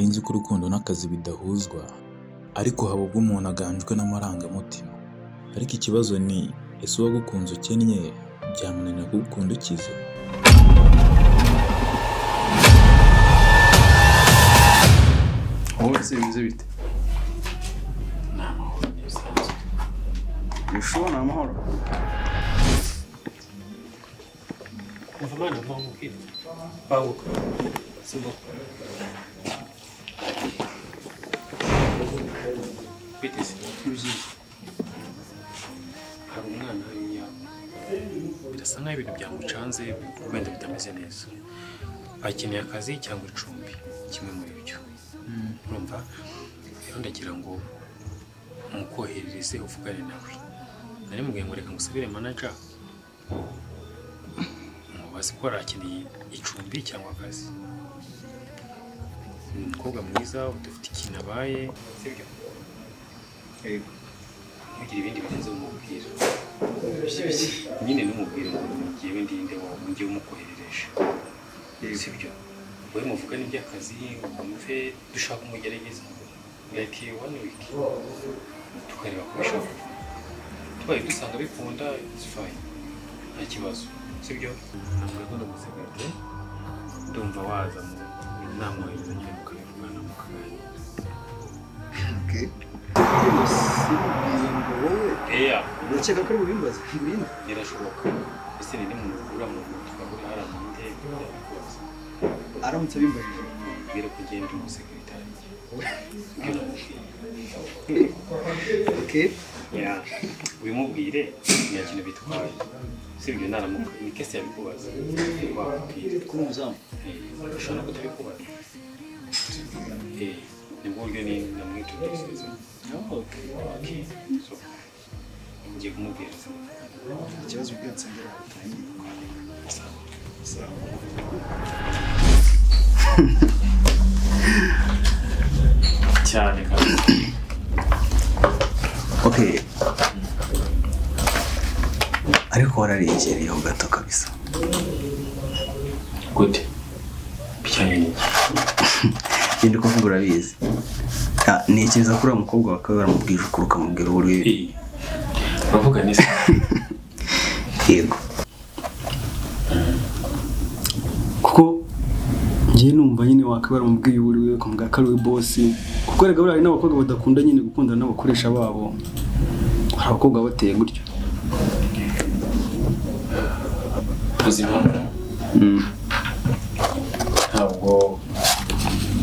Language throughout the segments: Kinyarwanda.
Nari nzi ko urukundo n'akazi bidahuzwa, ariko haba ubwo umuntu aganjwe n'amarangamutima. Ariko ikibazo ni ese uwagukunze ukennye byamunanira kugukunda ukize? Wowe se bimeze bite? Ni amahoro n'ibisanzwe. Ubushuwa ni amahoro. Umva mwana mva nkubwire. Banguka. Simbuka. Biteze. Ni byiza. Hari umwana hariya birasa nkaho ibintu byamucanze wenda bitameze neza. Akeneye akazi cyangwa icumbi, kimwe muri ibyo. Urumva? Rero ndagira ngo mukoherereze uvugane nawe. Nari mubwiye ngo reka ngusabire manager mubaze ko arakeneye icumbi cyangwa akazi. Ni umukobwa mwiza udafite ikintu abaye, sibyo? Yego. Ntugire ibindi birenze umubwira. Nyine numubwire ngo ngewe ndinde wawe ngewe umukoherereje. Sibyo? Wowe muvugane iby'akazi wumve dushaka kumugerageza like one week tukareba ko bishoboka. Tubaye dusanga bikunda it's fine, nta kibazo, sibyo? Ntabwo akunda gusekate, ndumva waza mu namwohereza nyine mukabivugana mukaganira. Okay. Ngo wowe Eya, urakeka ko ari bubimbaze? Ngurinde. Birashoboka. Ese ni muntu ugura mu twahurira hariya mu ntebe yabikoze. Aramutse abimbajije. Mbwira ko ugenda umusekretari. Okay. Yeah. Ubimubwire nta kintu bitwaye. Sibyo naramuka ni kese yabikubaza. Wakubwira. Kuri umuzamu. Ushobora no kutabikubaza. Nibwo buryo ni namwintroduce. Okay. Okay. So ngiye kumubwira. Ikibazo ubwira nsengera utangiye kwandika. Sawa. Sawa. Cyane kabisa. Okay. Ariko wararengereyeho gato kabisa. Gute? Bijyanye n'iki? Ngende kuvuga urabizi. Ntekereza ko uriya mukobwa bakaba baramubwije ukuri ukamubwira uburyo. Uravuga neza. Yego. Kuko ngiye numva nyine wakaba baramubwiye uburyo ukamubwira ko ari we boss. Kuko erega buriya hari n'abakobwa badakunda nyine gukundana n'abakoresha babo. Hari abakobwa bateye gutyo. Uzi impamvu? Ntabwo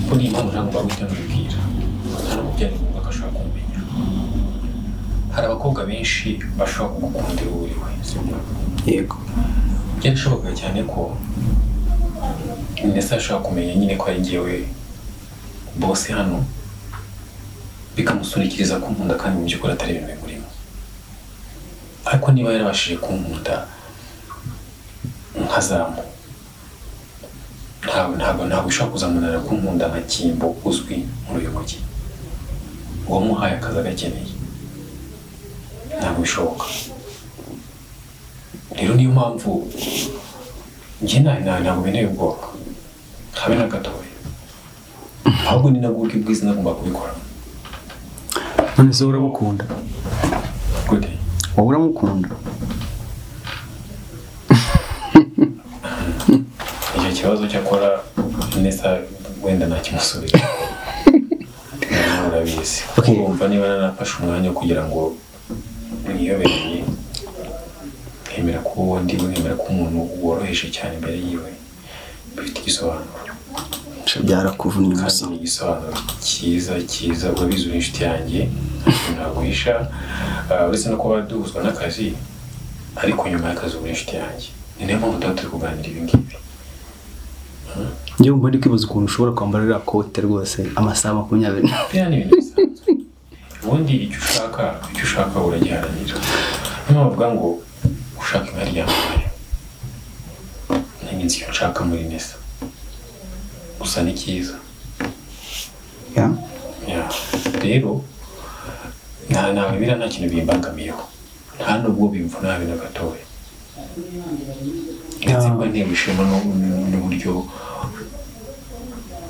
kuri iyi mpamvu ntabwo guhita mbibwira. Nta nubwo byari ngombwa ko ashobora kumenya. Hari abakobwa benshi bashobora kugukundira uwo uri we, sibyo? Yego. Byarashoboka cyane ko ndetse ashobora kumenya nyine ko ari njyewe boss hano, bikamusunikiriza kunkunda kandi mu by'ukuri atari ibintu bimurimo. Ariko niba yarabashije kunkunda nkazamu, ntabwo ushobora kuzamunanira kunkunda nka Kimbo uzwi muri uyu mujyi. Uwamuhaye akazi agakeneye, ntabwo bishoboka. Rero niyo mpamvu njye ntabwo binteye ubwoba habe na gatoya, ahubwo ni nabwo buryo bwiza nagomba kubikora. None se uramukunda? Gute? Wowe uramukunda? Icyo kibazo cyakora neza wenda ntakimusubiza. Urabizi. Urumva niba narafashe umwanya kugira ngo niyobereye, nkemera ko uwo ndi we, nkemera ko umuntu woroheje cyane imbere yiwe, bifite igisobanuro. Byarakuvunnye gusa. Kandi ni igisobanuro cyiza cyiza, urabizi uri inshuti yanjye, ntaguhisha, uretse no kuba duhuzwa n'akazi, ariko nyuma y'akazi uri inshuti yanjye. Ni nayo mpamvu tuba turi kuganira ibi ngibi. Njyewe mba ndi kwibaza ukuntu ushobora kwambara ririya kote rwose amasaha 20. Biriya ni ibintu bisanzwe. Ubundi icyo ushaka uragiharanira. Niyo mpamvu bavuga ngo ushaka inka ryambaye. Nanjye nzi icyo nshaka muri Nesa. Gusa ni cyiza. Rero nta biriya nta kintu bimbangamiyeho. Nta nubwo bimvuna habe na gatoya. Ndetse mba ntewe ishema n'uburyo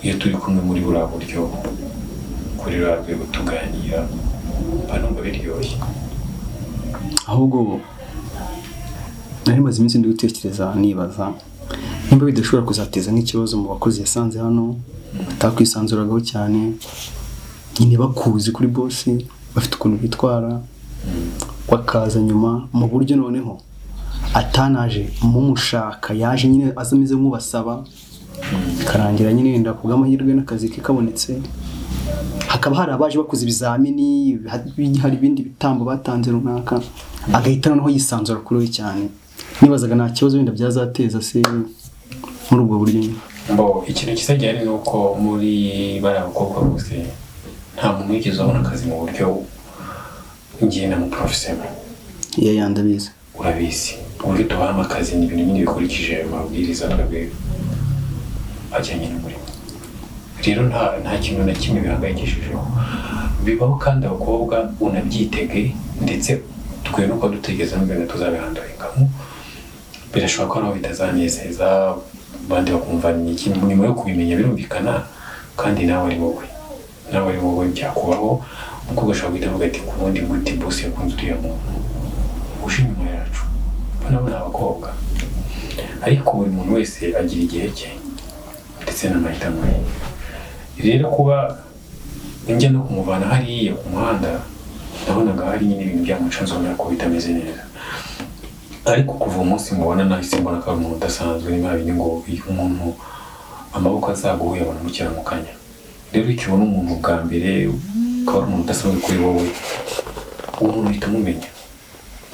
Iyo turi kumwe muri buriya buryo kuri ruriya rwego tuganira mba numva biryoshye. Ahubwo nari maze iminsi ndi gutekereza nibaza nimba bidashobora kuzateza nk'ikibazo mu bakozi yasanze hano batakwisanzuragaho cyane, nyine bakuzi kuri bosi bafite ukuntu bitwara, bakaza nyuma mu buryo noneho atanaje mumushaka, yaje nyine aza ameze nk'ubasaba, bikarangira nyine wenda ku bw'amahirwe n'akazi ke kabonetse, hakaba hari abaje bakoze ibizamini, hari ibindi bitambo batanze runaka, agahita noneho yisanzura kuri we cyane. Nibazaga nta kibazo wenda byazateza se muri ubwo buryo nyine. Mbo ikintu kizajya ni uko muri bariya bakobwa bose nta muntu wigeze abona akazi mu buryo ngiye na muprofesema. Yeah, ndabizi. Urabizi. Uburyo tubahamo akazi ni ibintu nyine bikurikije amabwiriza twebwe ajyanye n'umurimo. Rero nta kintu na kimwe bihangayikishijeho. Bibaho kandi abakobwa unabyitege, ndetse twe nuko dutegereza n'ibintu tuzabihandurikamo. Birashoboka ko naho bitazanezeza abandi bakumva ni iki, nyuma yo kubimenya birumvikana, kandi nawe ari wowe. Nawe ari wowe byakubaho, umukobwa ashobora guhita avuga ati kubundi gute boss yakunze uriya muntu uje inyuma yacu. Nabo ni abakobwa, ariko buri muntu wese agira igihe cye ndetse n'amahitamo ye. Rero kuba njya no kumuvana hariya ku muhanda, nabonaga hari nyine ibintu byamucanze ubona ko bitameze neza. Ariko kuva umunsi mubona nahise mbona ko ari umuntu udasanzwe, niba bindi ngo iyo umuntu amaboko azaguhuye abona mukiramukanya. Rero icyo ubona umuntu bwa mbere ukaba ari umuntu udasanzwe kuri wowe, uwo muntu uhita umumenya.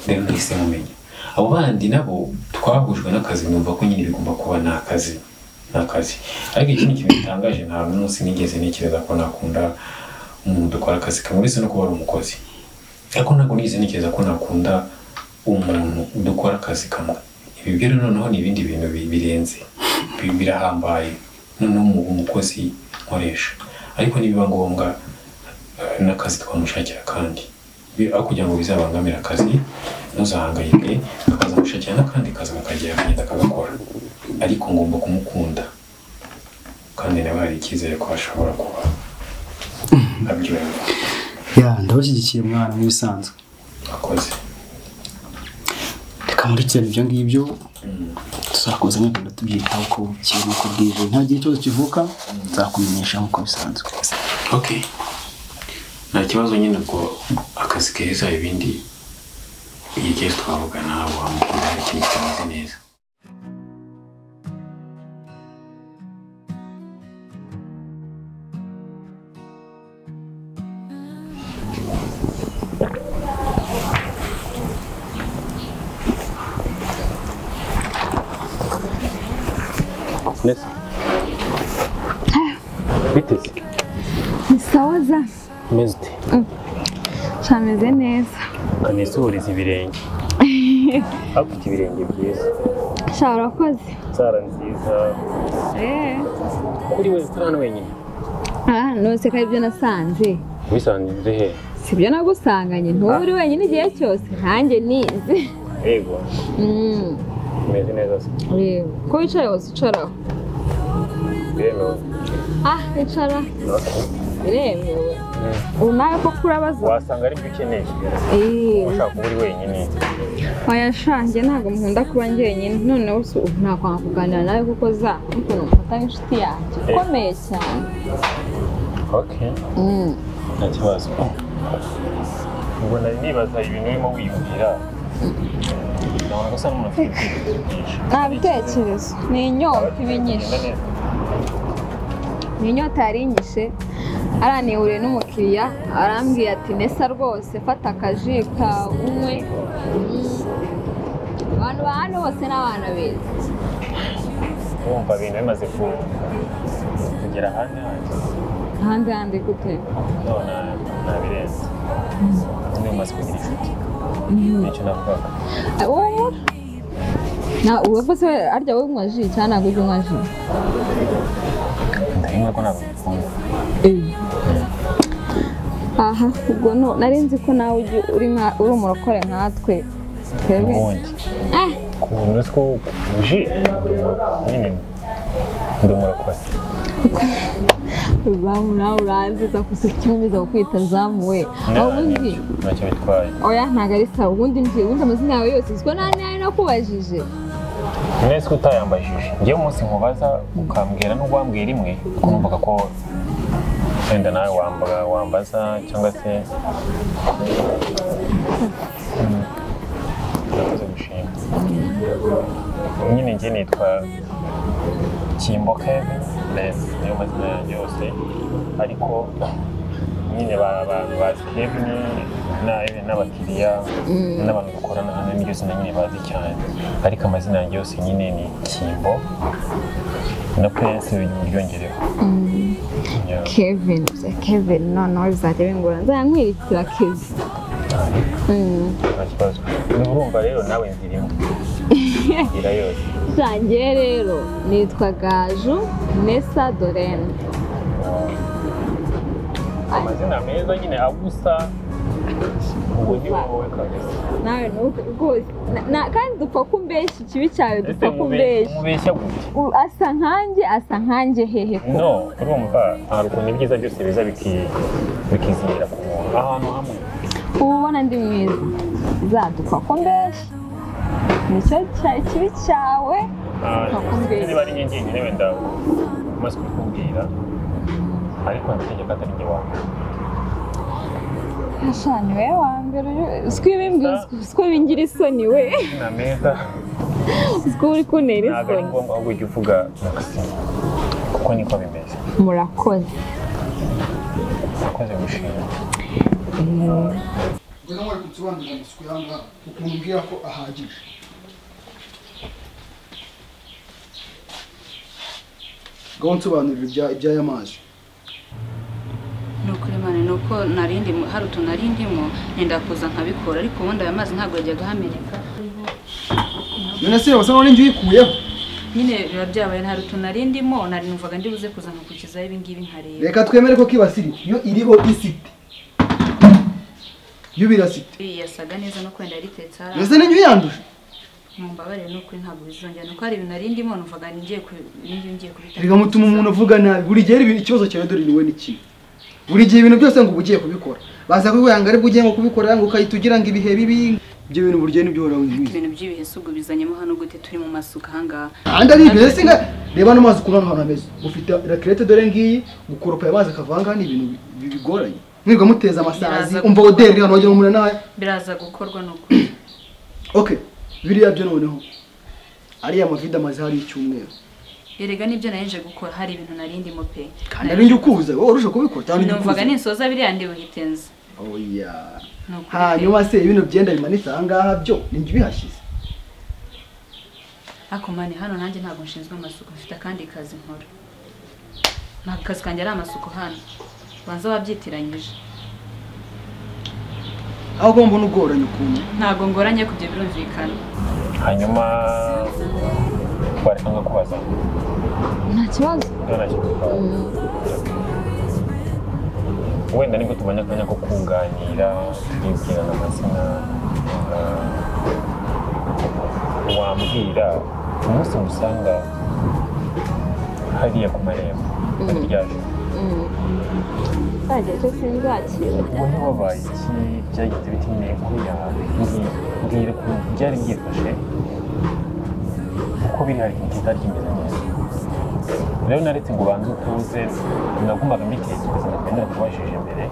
Rero nahise mumenya. Abo bandi nabo twahujwe n'akazi, numva ko nyine bigomba kuba ni akazi. Ariko ikindi kintu gitangaje, nta munsi nigeze ntekereza ko nakunda umuntu dukora akazi kamwe, uretse no kuba ari umukozi. Ariko ntabwo nigeze ntekereza ko nakunda umuntu dukora akazi kamwe. Ibi byo noneho ni ibindi bintu birenze, birahambaye. Noneho umukozi nkoresha, ariko nibiba ngombwa n'akazi twamushakira kandi aho kugira ngo bizabangamire akazi, ntuzahangayike, akazamushakira n'akandi kazi akagera akagenda akagakora. Ariko ngomba kumukunda, kandi nawe hari icyizere ko ashobora kuba abyumva. Ya, ndabashyigikiye mwana nk'ibisanzwe. Akoze. Reka nkurikirane ibyo ngibyo, tuzakomeza nyine tubyitaho uko bukeye n'uko bwije. Nta gihe ikibazo kivuka nzakumenyesha nk'uko bisanzwe. Okay. Nta kibazo nyine ubwo akazi keza, ibindi igihe cyose twavugana wamukunda hari ikintu kitameze neza. Nesa. Biteze. Ni sawa za. Meze ute? Shameze neza. Kanisuhuriza ibirenge. Afite ibirenge byiza. Sha urakoze. Sara nziza. Kuri we kuri hano wenyine. Ah, nose ko ibyo nasanze. Wisanze he? Sibyo nagusanganye, nturi wenyine igihe cyose nkanjye nize. Yego. Meze neza se. Yego. Ko wicaye wose ucaraho. Biremewe. Ah, icara. Biremewe. Ubu nawe ko kurabaza. Wasanga ari byo ukeneye. Ushaka kuba uri wenyine. Oya sha, njye ntabwo nkunda kuba njyenyine. Noneho ntakwanga kuganira nawe kuko za ukuntu mfata nk'inshuti yanjye ikomeye cyane. Okay. Nta kibazo. Ubwo nari nibaza ibintu urimo wiyumvira. Ndabona ko usa n'umuntu ufite ibitekerezo byinshi. Nta bitekerezo, ni inyota ibinyishe. Ni inyota yari inyishe, aranihuriye n'umukiriya, arambwira ati Nesa rwose fata akaji kawe unywe. Abantu ba hano bose ni abana beza. Wumva ibintu bimaze kugera ahandi handi. Ahandi handi gute? Ndabona ntabirenze. Undi umaze kugira inshuti. Nicyo navugaga. Wowe na ubu se arya wowe unywa ji cyangwa ntabwo ujya unywa ji? Ndayinywa ko ntabwo mbikunda. Aha, ubwo nari nzi ko nawe uri umurokore nkatwe. Ubundi. Ukuntu ko ji nyine ndi umurokore. Zamu nawe uranziza gusa icyumbiza kukwita Zamu we. Ubundi ntacyo bitwaye. Oya ntabwo ari sawa. Ubundi mbwiye ubundi amazina yawe yose uziko nta nayo nakubajije. Nese utayambajije. Ngiye umunsi nkubaza ukambwira n'ubwo wambwira rimwe kuko numvaga ko wenda nawe wambaza cyangwa se urakoze gushima. Nyine njye nitwa Kimbo Kevin, niyo mazina yanjye yose, ariko nyine abantu bazi Kevin n'abakiriya n'abantu dukorana hano niryo zina nyine bazi cyane, ariko amazina yanjye yose nyine ni Kimbo na Prince uryongereho. Kevin, Kevin noneho bizajya bingora nzajya Kevin. Nta kibazo. Urumva rero nawe nzirimo. Nzira yose. Zanjye rero nitwa Gaju Nessa Dorene. Amazina meza nyine agusa ubwo ni wowe kabisa. Nawe rwose kandi dupfa kumbeshya ikibi cyawe dupfa kumbeshya. Mubeshya gute? Asa nkanjye hehe ko. No, urumva hari ukuntu ibyiza byose biza bikizingira ku muntu ahantu hamwe. Ubona ndi mwiza zadupfa kumbeshya. Nicyo ikibi cyawe. Niba ari njye njyenyine wenda umaze kubikubwira ariko ndategeka atari njye wa mbere. Ashani we wa mbere usiko bingira isoni we. Na meza. Usiko uri kuntera isoni. Ntabwo ari ngombwa ahubwo ujye uvuga Maxime kuko niko bimeze. Murakoze. Murakoze gushima. Ngwino nkore kunsobanurira amasuku y'ahangaha ukuntu umbwira ko ahagije. Ngaho nsobanurira iby'aya mazi. Ni ukuri mane ni uko narindimo hari utuntu narindimo nenda kuza nkabikora ariko ubundi aya mazi ntabwo yajyaga ahameneka. None se wasa n'undi uyikuyeho? Nyine biba byabaye hari utuntu narindimo nari numvaga ndi buze kuza nkakurikizaho ibi ngibi nkareba. Reka twemere ko kibasiri iyo iriho isite. Iyo birasite. Yasaga neza no kwenda yaritetse hariya. Mbese ninjye uyanduje? Mumbabarire ni ukuri ntabwo bizongera nuko hari ibintu narindimo numvaga ngiye kubita. Reka mutuma umuntu avuga nabi buri gihe ikibazo cyawe dore ni we ni kimwe. Buri gihe ibintu byose ngo ubugiye kubikora baza kubwanga ari bugiye ngo kubikora ngo ukahita ngo ibihe bibi ibyo bintu buryo nibyo hora wizi. Ibintu by'ibihe sugo bizanyemo hano gute turi mu masuka ahangaha. Andi ari ibyo se reba no mazi ukuntu hano hameze ufite raclette dore ngiyi gukoropa amazi akavanga ni ibintu bigoranye mwirwa muteza amasazi umva oderi hano wagira ngo nawe biraza gukorwa nuko. Okay biriya byo noneho ari amavide amazi hari icyumweru. Erega nibyo narinje gukora hari ibintu narindimo pe. Kandi narinje ukuza wowe urusha kubikora cyane ndikuza. Numvaga ninsoza biriya ndi buhitenze. Oya. Hanyuma se ibintu byenda bimanitse aha ngaha byo ninjye ubihashyize. Ako mane hano nanjye ntabwo nshinzwe amasuku mfite akandi kazi nkora. Ntabwo kazi kanjye ari amasuku hano. Banza wabyitiranyije. Aho ugomba n'ugoranye ukuntu. Ntabwo ngoranye kubyo birumvikana. Hanyuma wareka ngakubaza. Nta kibazo. Wenda nibwo tubonye akanya ko kuganira turibwirana amazina wambwira umunsi musanga hariya ku marembo ari ryaje. Nzajya cyo sinzakira. Wowe wabaye iki byagize biti nyine inkuru yawe mbwira ukuntu byari byifashe uko biri hari ikintu kitari kimeze neza. Rero naretse ngo ubanze utuze nagombaga mbitekereza ndakaba narakubajije mbere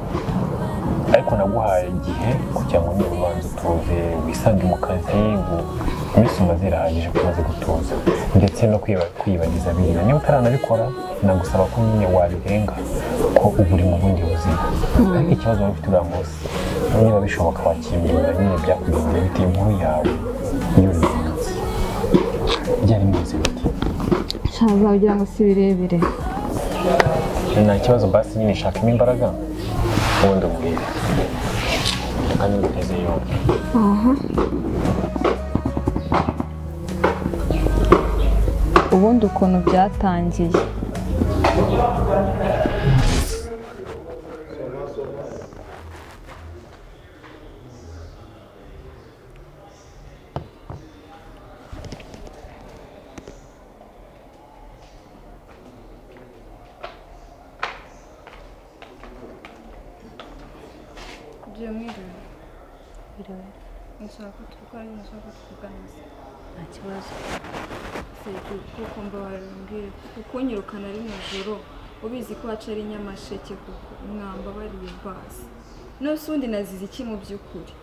ariko naguhaye igihe kugira ngo niba ubanze utuze wisange mu kazi ngo iminsi umaze irahagije ko umaze gutuza ndetse no kwiyibagiza biriya niba utaranabikora nagusaba ko nyine wabirenga ko uba uri mu bundi buzima ariko ikibazo wari ufite uriya munsi niba bishoboka wakimbwira nyine byakugendeye bite inkuru yawe y'uyu munsi byari bimeze bite? Nzagira ngo si birebire. Nta kibazo basi nyine shakamo imbaraga ubundi umbwire kandi nguteze yombi. Ubundi ukuntu byatangiye. Biriwe. Nshaka tuvugana, nshaka tuvuganize. Nta kibazo. Kuko mbabarira umbwire ukunyirukana ari mu joro ubizi ko waca ari Nyamasheke kuko mwambabariye basi. Nose undi nazize iki mu by'ukuri?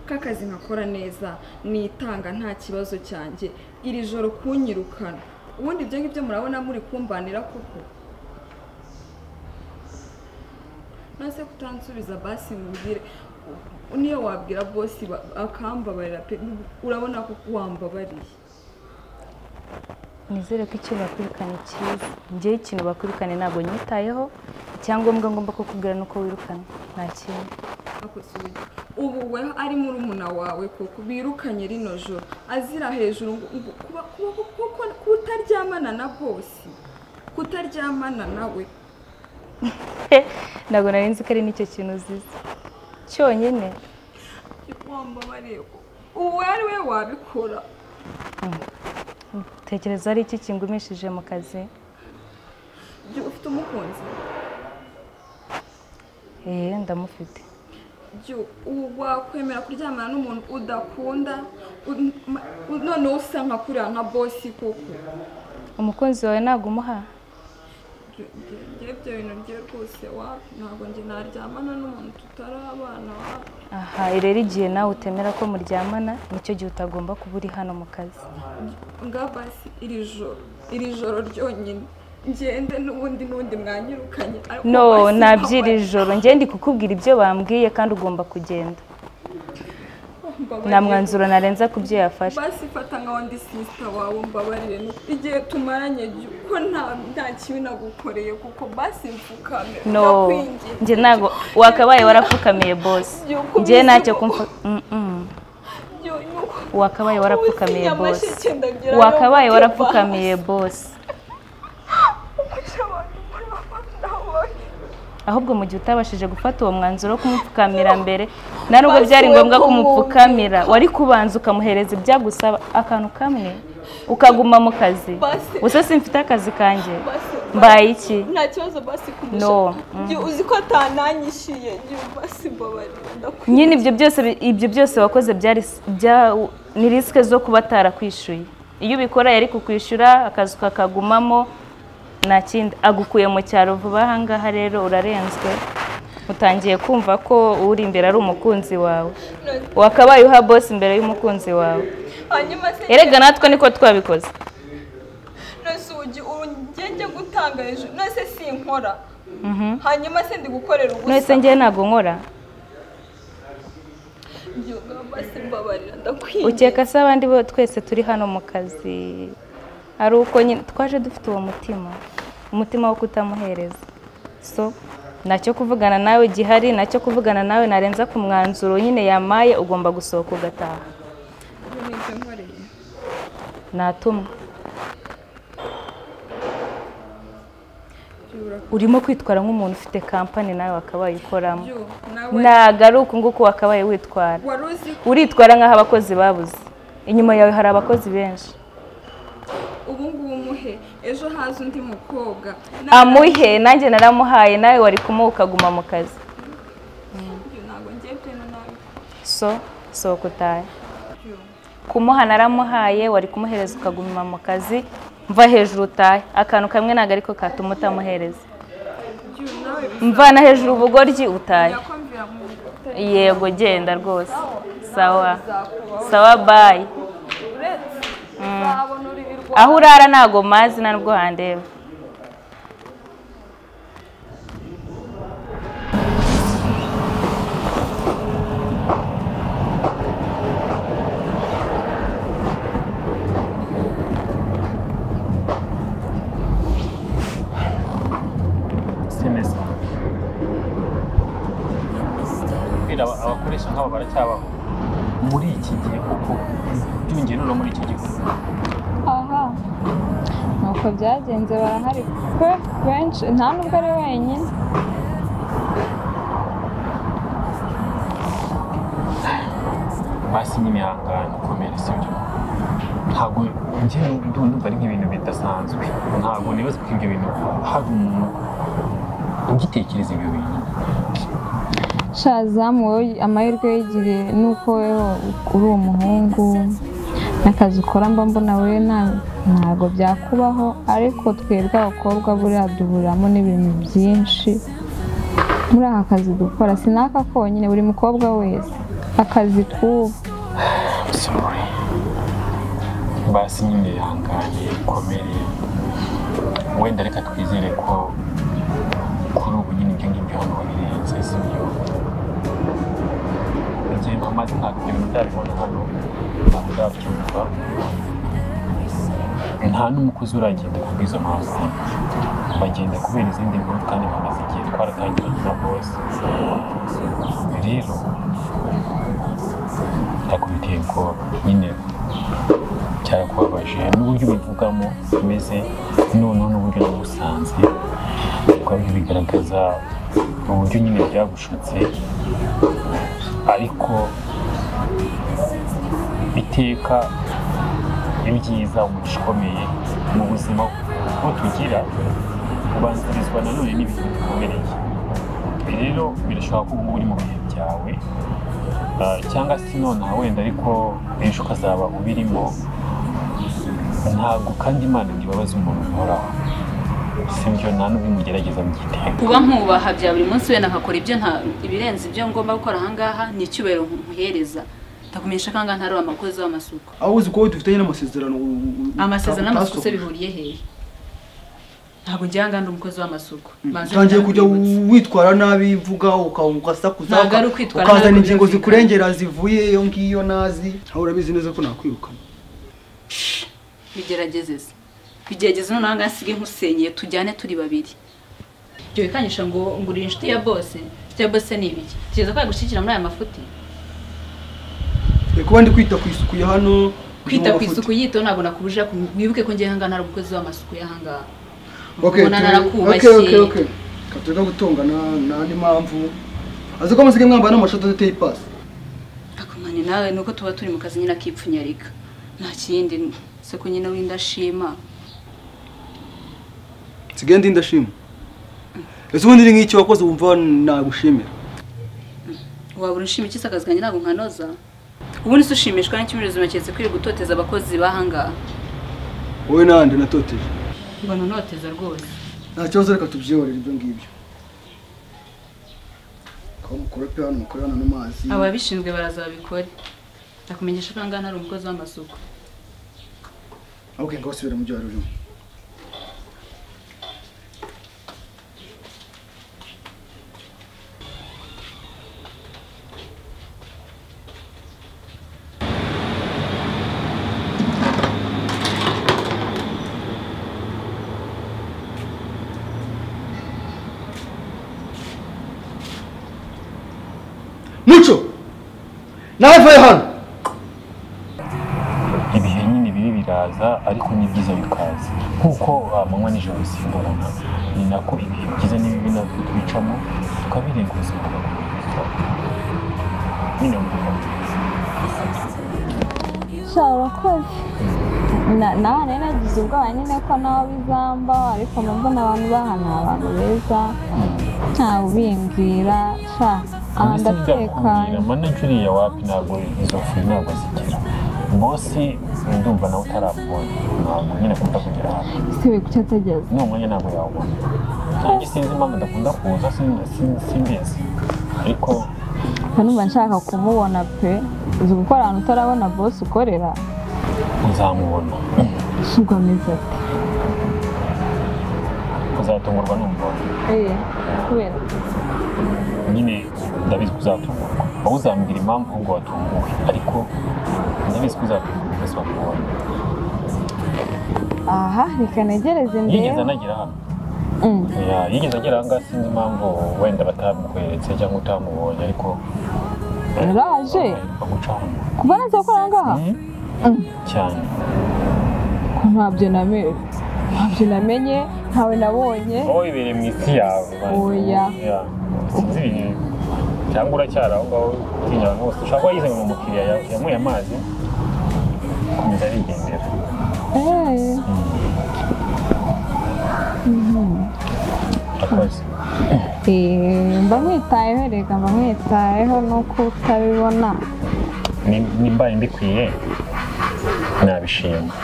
Kakazi nkakora neza nitanga nta kibazo cyanjye iri joro kunyirukana. Ubundi ibyo ngibyo murabona muri kumbanira koko. Nase kutansubiza basi mubwire niyo wabwira bosi akambabarira pe urabona ko wambabariye. Nizere ko icyo bakwirukanye cyiza. Njye ikintu bakwirukane ntabwo nyitayeho, icyangombwa ngomba kukubwira nuko wirukana nta kindi. Ubu we ari murumuna wawe koko birukanye rino joro azira hejuru kuba kutaryamana na bosi, kutaryamana nawe. Ntabwo nari nzi ko ari nicyo kintu uzize cyonyine. Wambabariye ubu ari we wabikora. Tekereza ari iki kingumishije mu kazi? Ufite umukunzi? Ndamufite. Wakwemera kuryamana n'umuntu udakunda none usa nka kuriya nka bosi koko? Umukunzi wawe ntabwo umuha? Ibyo bintu bye rwose wapi, ntabwo njye naryamana n'umuntu tutari abana wapi. Aha rero igihe nawe utemera ko muryamana nicyo gihe utagomba kuba uri hano mu kazi. Nga basi iri joro ryonyine ngende n'ubundi mwanyirukanye. No, nabyiri joro njye ndi kukubwira ibyo bambwiye kandi ugomba kugenda. Nta mwanzuro narenza ku byo yafashe. Basi fata nka wandi sister wawe mbabarire igihe tumaranye ko nta kibi nagukoreye kuko basi mfukame. No, njye ntago wakabaye warapfukamiye boss. Njye ntacyo kumfa. Wakabaye warapfukamiye boss. Wakabaye warapfukamiye boss. Ahubwo mu gihe utabashije gufata uwo mwanzuro wo kumupfukamira mbere nta nubwo byari ngombwa kumupfukamira, wari kubanza ukamuhereza ibyagusaba akantu kamwe ukaguma mu kazi. Gusa simfite akazi kanjye mbaye iki? Nta kibazo basi kumusha. Uzi ko atananyishyuye basi mbabarira. Nyine ibyo byose wakoze byari ni risike zo kuba atarakwishyuye. Iyo ubikora yari kukwishyura akazi kakagumamo nta kindi. Agukuye mu cyaro vuba aha ngaha rero urarenzwe, utangiye kumva ko uri imbere ari umukunzi wawe. Wakabaye uha boss imbere y'umukunzi wawe. Erega natwe niko twabikoze. Nose ugenge gutanga ejo nose sinkora. Hanyuma se ndi gukorera ubusa. Nose njye ntago nkora. Ukeka se abandi bo twese turi hano mu kazi ari uko nyine twaje dufite uwo mutima wo kutamuhereza. So nacyo kuvugana nawe gihari, nacyo kuvugana nawe narenza ku mwanzuro nyine yamaye ugomba gusohoka ugataha. Natumwe. Urimo kwitwara nk'umuntu ufite kampani nawe wakabaye ukoramo. Ntago ari uku nguku wakabaye witwara. Uritwara nk'aho abakozi babuze. Inyuma yawe hari abakozi benshi. Ubu ngubu umuhe ejo haza undi mukobwa amuhe, nanjye naramuhaye nawe wari kumuha ukaguma mu kazi. So sohoka utahe. Kumuha naramuhaye wari kumuhereza ukaguma mu kazi. Mva hejuru utahe. Akantu kamwe ntago ariko katuma utamuhereza. Mvana hejuru ubugoryi utahe. Yego genda rwose. Sawa sawa, bye. Aho urara ntago mazi nta nubwo handeba. Abakoresha nk'aba baracyabaho muri iki gihe kuko byongeye no muri iki gihugu. Aha nuko byagenze barahari pe benshi, nta nubwo ari wenyine. Basi nyine ihangane ukomere, sibyo? Ntabwo njye ndumva ari nk'ibintu bidasanzwe, ntabwo nibaza ko ibyo bintu hari umuntu ugitekereza ibyo bintu. Shazamu wowe amahirwe yigiriye nuko wewe uri umuhungu n'akazi ukora mba mbona we ntabwo byakubaho, ariko twebwe abakobwa buriya duhuriramo n'ibintu byinshi muri aka kazi dukora. Sinaka konyine, buri mukobwa wese akazi twubu. Sorry. Basi nyine ihangane komere, wenda reka twizere ko kuri ubu nyine ibyo ngibyo hano wabirenze, sibyo? Igihe mpamaze ntabwo ibyo bintu ndabibona hano, ntabwo ndabyumva, nta n'umukozi uragenda kubw'izo mpamvu hano, bagenda kubera izindi mpamvu kandi bamaze igihe twaratangiranye na bose. Rero ndakubiteye ubwoba nyine, cyarakubabaje n'uburyo ubivugamo umeze noneho n'uburyo nagusanze bikaba bigaragaza uburyo nyine byagushutse, ariko iteka ibyiza umugisha ukomeye mu buzima bwo tugira ubanzirizwa nanone n'ibintu bikomereye. Rero birashoboka ko ubu uri mu bihe byawe cyangwa se nonaha wenda, ariko ejo ukazaba ubirimo. Ntabwo kandi Imana ntibabaza umuntu uhoraho, sibyo? Nta n'ubwo imugerageza mu gitego. Kuba nkubaha bya buri munsi wenda nkakora ibyo nta ibirenze ibyo ngomba gukora ahangaha ni icyubahiro nkuhereza. Ndakumenyesha ko ahangaha ntari amakozi w'amasuku. Aho uzi ko dufitanye n'amasezerano, amasezerano n'amasuku se bihuriye hehe? Ntabwo njye ahangaha ndi umukozi w'amasuku. Utangiye kujya witwara nabi, mvuga ugasakuza, ukazana ingingo zikurengera zivuye iyo ngiyo nazi. Aho urabizi neza ko nakwirukana. Bigerageze se, bigerageze noneho ahangaha nsige nkusenyeye tujyane turi babiri. Ibyo bikanyisha ngo ngurire inshuti ya bose. Inshuti ya bose ni ibiki? Tekereza ko yagushyigikira muri aya mafuti? Kuba ndi kwita ku isuku ya hano, kwita ku isuku yito ntabwo nakubujije. Wibuke ko njye ahangaha ntari umukozi w'amasuku y'ahangaha. Okay, okay. Katureka gutongana n'andi mpamvu. Azi ko musige mwambara n'amashati adateye ipasi. Akomane nawe nuko tuba turi mu kazi nyine akipfunyarika. Nta kindi se ko nyine windashima. Sige ndi ndashima. Ese ubundi ni nk'iki wakoze wumva nagushimira? Wabura unshima iki se akazi kanjye ntabwo nkanoza? Ubundi se ushimishwa n'iki muri ubuzima keretse kwirirwa gutoteza abakozi b'ahangaha? Wowe nande natoteje? Mbona noteza rwose. Nta kibazo, reka tubyihorere ibyo ngibyo. Ko mukorope hano mukorana n'amazi. Ababishinzwe baraza babikore. Ndakumenyesha ko ahangaha ntari umukozi w'amasuku. Okay, ngaho subira mu byo wari urimo. Muco! Nawe vayo hano! Ibihe nyine bibi biraza ariko n'ibyiza bikaza. Nkuko amanywa n'ijoro bisimburana, ni nako ibihe byiza n'ibibi nabyo tubicamo tukabirenga ubuzima bugakomeza. Nyine Sha urakoze. Nawe nari nagize ubwoba nyine ko nawe bizambaho, ariko mbona abantu bahana abantu beza, ntawe ubimbwira. Sha aha ndatekanye. Manager uriya wapi, ntabwo izo furi ntabwo zigira. Bosi ndumva nawe utaramubona, ntabwo nyine akunda kugera hano. Ese we kuki atageze? N'uwo mwanya ntabwo yawubona. Nanjye sinzi impamvu adakunda kuza, simbizi. Ariko numva nshaka kumubona pe. Uzi gukora ahantu utarabona bosi ukorera? Uzamubona. Ubwo ameze ate? Uzatungurwa n'umubona. Kubera? Nyine ndabizi ko uzatungurwa. Wowe uzambwira impamvu ahubwo watunguwe, ariko ndabizi ko uzatungurwa wese wakubonye. Aha, reka negereze ndebe. Yigeze anagera hano. Yigeze agera aha ngaha, sinzi impamvu wenda batamukweretse cyangwa utamubonye, ariko yaraje. Kuva naza gukora aha ngaha? Cyane. Ko ntabyo namenye, ntawe nabonye. Wowe wibereye mu isi yawe. Oya. Sinzi ibintu cyangwa uracyari aho ngaho utinya abantu bose. Ushobora kuba yize ngo ni umukiriya yanyweye amazi akomeza arigendera. Urakoze. Mba nkwitayeho reka mba nkwitayeho nuko utabibona. Nimbaye mbikwiye nabishima.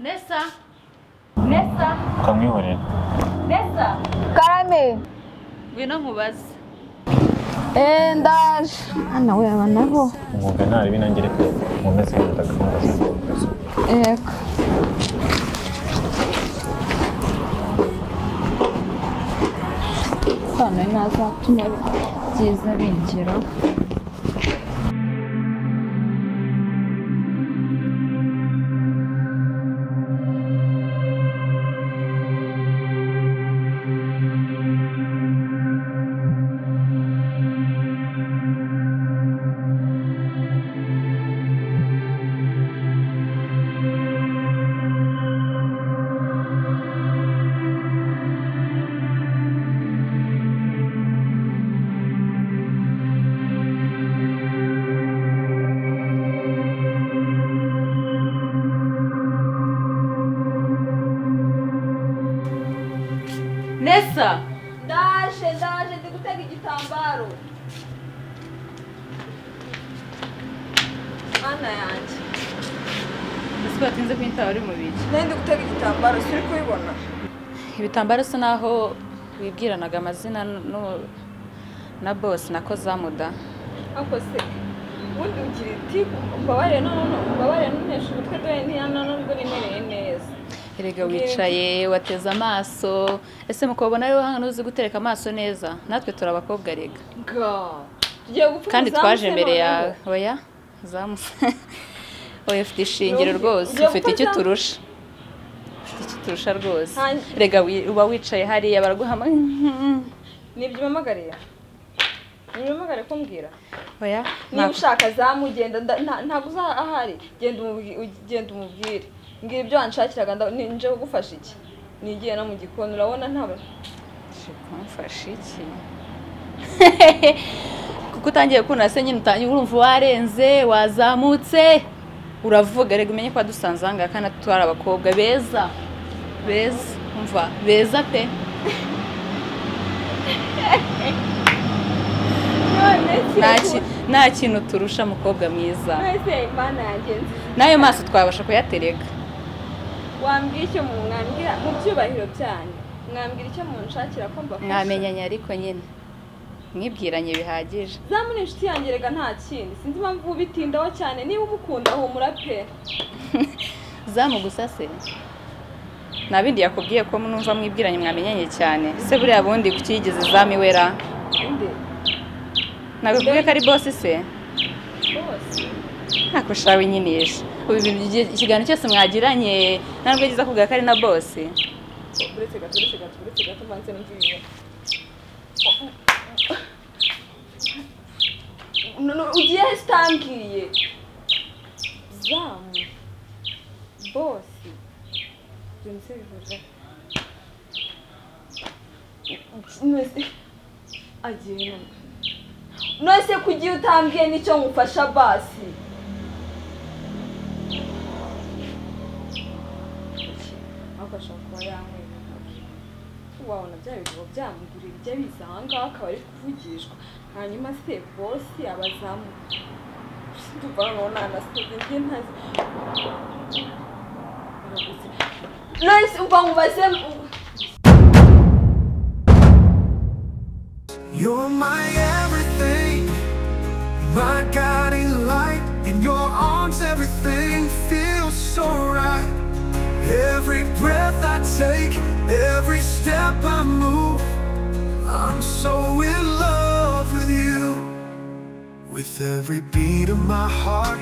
Nesa. Nesa. Ukamwihorera. Nesa. Karame. Ngwino nkubaze. Ndaje. Ana we aba nabo. Umwuga ntari binangire pe. Nkomeze gahunda gahunda. Ego. None ntazatuma byiza bingeraho. Nesa. Ndaje ndaje ndi gutega igitambaro. Mana yanjye. Ese watinze kwitaba uri mu biki? Nari ndi gutega igitambaro suri kubibona. Ibitambaro se naho wibwiranaga amazina no na boss nako zamuda. Ako se ubundi ugira iti mbabare no mbabare ntunesha umutwe dore nubwo nimereye neza. Erega wicaye wateze amaso ese mukobona rero hano uzi gutereka amaso neza natwe turabakobwa rega kandi twaje mbere yawe oya zamuse oya ufite ishingiro rwose ufite icyo turusha ufite icyo turusha rwose rega uba wicaye hariya baraguhama nibyo umpamagariye nibyo umpamagare kumbwira oya niba ushaka zamugenda ntabwo uza ahari genda umubwire ngira ibyo wanshakiraga nje kugufasha iki nigiye no mu gikoni urabona ntaba kumfasha iki kuko utangiye kubona se nyine utangiye urumva warenze wazamutse uravuga rega umenye ko wadusanze aha ngaha kandi twari abakobwa beza beza umva beza pe nta kintu turusha mukobwa mwiza n'ayo maso twabasha kuyatereka wambwira icyo mwambwira mu byubahiro byanyu mwambwira icyo munshakira ko mbafasha mwamenyanye ariko nyine mwibwiranye bihagije zamu ni inshuti yanjye rega nta kindi sinzi impamvu ubitindaho cyane niba umukunda humura pe zamu gusa se nta bindi yakubwiye ko numva mwibwiranye mwamenyanye cyane se buriya bundi kuki yigeze zamu iwera ntabwo ko ari boss se ntako shawe nyinisha ubu ikiganiro cyose mwagiranye ntabwo yagize akubwira ko ari na boss uretse gato mbanze numve ugiye utambwiye zamu boss ibyo bivuga agiye none kugiye utambwiye nicyo ngufasha basi akashaka kuba yanyweye wabona bya bigabo byamugurira ibyo biza aha ngaha akaba ari kuvugishwa hanyuma se bosi abazamu ndumva noneho nanasize njye ntazi none umva nkubaze. You're my everything, my guiding light. In your arms everything feels so right. Every breath I take, every step I move, I'm so in love with you. With every beat of my heart,